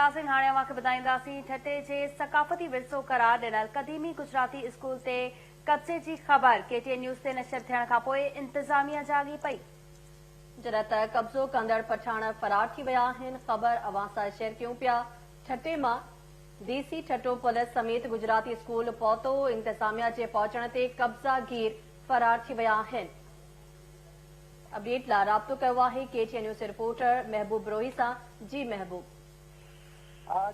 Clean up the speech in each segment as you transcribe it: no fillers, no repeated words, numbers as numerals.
ناظرين هاڻي اوهان کي ٻڌائينداسين ٺٽي جي ثقافتي ورثو قرار ڏنل قديمي گجراتي اسڪول تي قبضي جي خبر ڪي ٽي اين نيوز تي نشر ٿيڻ کانپوء انتظاميا جاڳي پئي. جڏهن ته قبضو ڪندڙ پٺاڻ فرار ٿي ويا آهن، خبر اوهان سان شيئر ڪيون پيا، ٺٽي مان ڊي سي ٺٽو پوليس سميت گجراتي اسڪول پهتو، انتظاميا جي پهچڻ تي قبضا گير فرار ٿي ويا آهن. اپڊيٽ لاء رابطو ڪيو آهي ڪي ٽي اين نيوز رپورٽر محبوب بروهي سان جي محبوب.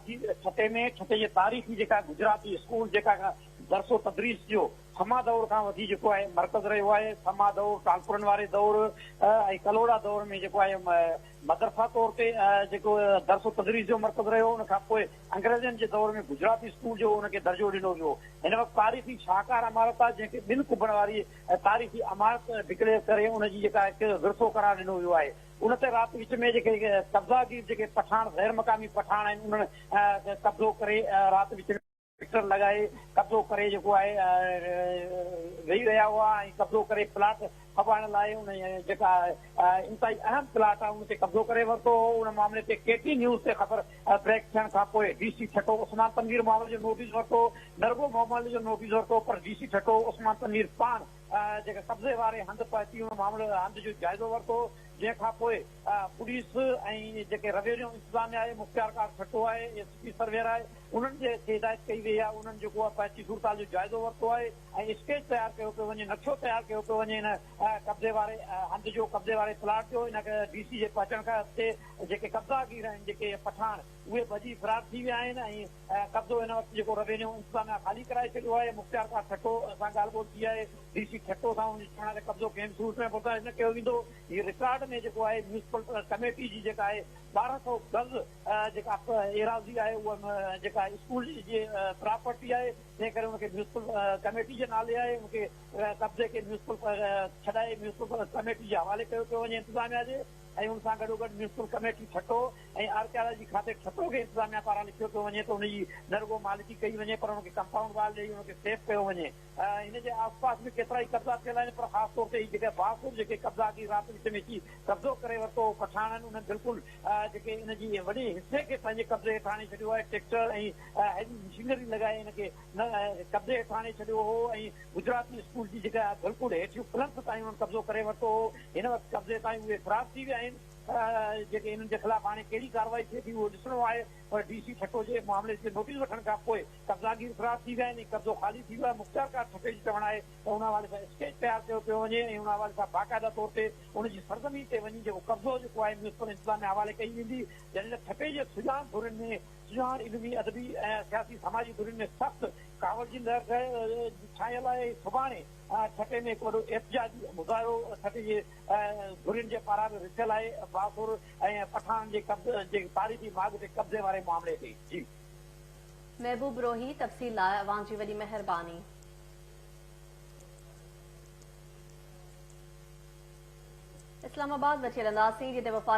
جي ٺٽي ۾ ٺٽي جي تاريخي جيڪا گجراتي اسڪول جيڪا درس و تدريس جو سما دور کان وٺي جيڪو آهي مرڪز رهيو آهي سما دور ٽالپرن واري دور ۽ ڪلهوڙا دور ۾ جيڪو آهي مدرسه طور تي جيڪو درس و تدريس جو مرڪز رهيو ان کان پوء انگريزن جي دور ۾ گجراتي اسڪول جو ان کي درجو ڏنو ويو هن وقت تاريخي شاهڪار عمارت آهي جنهن کي ٻن قبن واري ۽ تاريخي عمارت ڊڪليئر ڪري ان جي جيڪا هڪ ورثو قرار ڏنو ويو آهي ان تي رات وچ ۾ جيڪي قبضا گير جيڪي پٺاڻ غير مقامي پٺاڻ آهن انهن قبضو ڪري رات وچ ۾ ٽريڪٽر لڳائي قبضو ڪري جيڪو آهي ويهي رهيا هئا ۽ قبضو ڪري پلاٽ ڦٻائڻ لاء ان جيڪا انتهائي اهم پلاٽ آهي ان تي قبضو ڪري ورتو هو ان معاملي تي ڪي ٽي نيوز تي خبر بريڪ ٿيڻ کان پوء ڊي سي ٺٽو عثمان تنوير معاملي جو نوٽيس ورتو نه رڳو معاملي جو نوٽيس ورتو پر ڊي سي ٺٽو عثمان تنوير پاڻ جيڪا قبضي واري هنڌ پهچي ان معاملي هنڌ جو جائزو ورتو جنهن کان پوء پوليس ۽ جيڪي روينيو انتظاميا آهي مختيارڪار ٺٽو آهي ايس پي سرويئر آهي انهن جي کي هدايت ڪئي وئي آهي انهن جيڪو آهي پهچي صورتحال جو جائزو ورتو آهي ۽ اسڪيچ تيار ڪيو پيو وڃي نقشو تيار ڪيو پيو وڃي ان قبضي واري هنڌ جو قبضي واري پلاٽ جو ان ڊي سي جي پهچڻ کان تي جيڪي قبضا گير آهن جيڪي پٺاڻ اهي ڀڄي فرار ٿي ويا آهن ۽ قبضو هن وقت جيڪو روينيو انتظاميا خالي ڪرائي ڇڏيو آهي، مختيارڪار ٺٽو سان ڳالهه ٻولهه ٿي آهي، ڊي سي ٺٽو سان ان جي چوڻ آهي ته قبضو ڪنهن به صورت ۾ برداشت نه ڪيو ويندو، هي رڪارڊ ۾ جيڪو آهي ميونسپل ڪميٽي جي جيڪا آهي 1200 گز جيڪا ايراضي آهي اها جيڪا اسڪول جي پراپرٽي آهي تنهن ڪري ان کي ميونسپل ڪميٽي جي نالي آهي ان کي قبضي کي ميونسپل ڇڏائي ميونسپل ڪميٽي جي حوالي ڪيو پيو وڃي انتظاميا جي ۽ ان سان گڏوگڏ ميونسپل ڪميٽي ٺٽو ۽ آرڪيالاجي کاتي ٺٽو کي انتظاميا پاران لکيو پيو وڃي ته ان جي نه رڳو مالڪي ڪئي وڃي پر ان کي ڪمپائونڊ وال ڏئي ان کي سيف ڪيو وڃي. هن جي آس پاس به ڪيترائي قبضا ٿيل آهن پر خاص طور تي هي جيڪي بااثر جيڪي قبضا ڪي رات وچ ۾ اچي قبضو ڪري ورتو هو پٺاڻن انهن بلڪل جيڪي ان جي وڏي حصي کي پنهنجي قبضي هيٺ آڻي ڇڏيو آهي ٽريڪٽر ۽ هيوي مشينري لڳائي ان کي قبضي هيٺ آڻي ڇڏيو هو ۽ گجراتي اسڪول جي جيڪا بلڪل هيٺيون پلنٿ تائين انهن قبضو ڪري ورتو هو هن وقت قبضي تائين اهي فرار ٿي ويا آهن جيڪي انهن جي خلاف هاڻي ڪهڙي ڪارروائي ٿئي ٿي اهو ڏسڻو آهي پر ڊي سي ٺٽو جي معاملي تي نوٽيس وٺڻ کان پوء قبضاگير فرار ٿي ويا آهن ۽ قبضو خالي ٿي ويو آهي مختيارڪار ٺٽي جو چوڻ آهي ته ان حوالي سان اسڪيچ تيار ڪيو پيو وڃي ۽ ان حوالي سان باقاعده طور تي ان جي سرزمين تي وڃي جيڪو قبضو جيڪو آهي ميونسپل انتظاميا حوالي ڪئي ويندي جڏهن ته ٺٽي جي سڄاڻ ڌرين ۾ سڄاڻ علمي ادبي ۽ سياسي سماجي ڌرين ۾ سخت ڪاوڙ جي لهر ڇانيل آهي سڀاڻي ٺٽي ۾ هڪ وڏو احتجاجي مظاهرو ٺٽي جي ڌرين جي پاران به رٿيل آهي بااثر ۽ پٺاڻن جي قبضي جي تاريخي ماڳ تي قبضي واري معاملي تي جي. محبوب روهي تفصيل لاء اوهان جي وڏي مهرباني. اسلام آباد وٺي هلنداسين جتي وفاقي.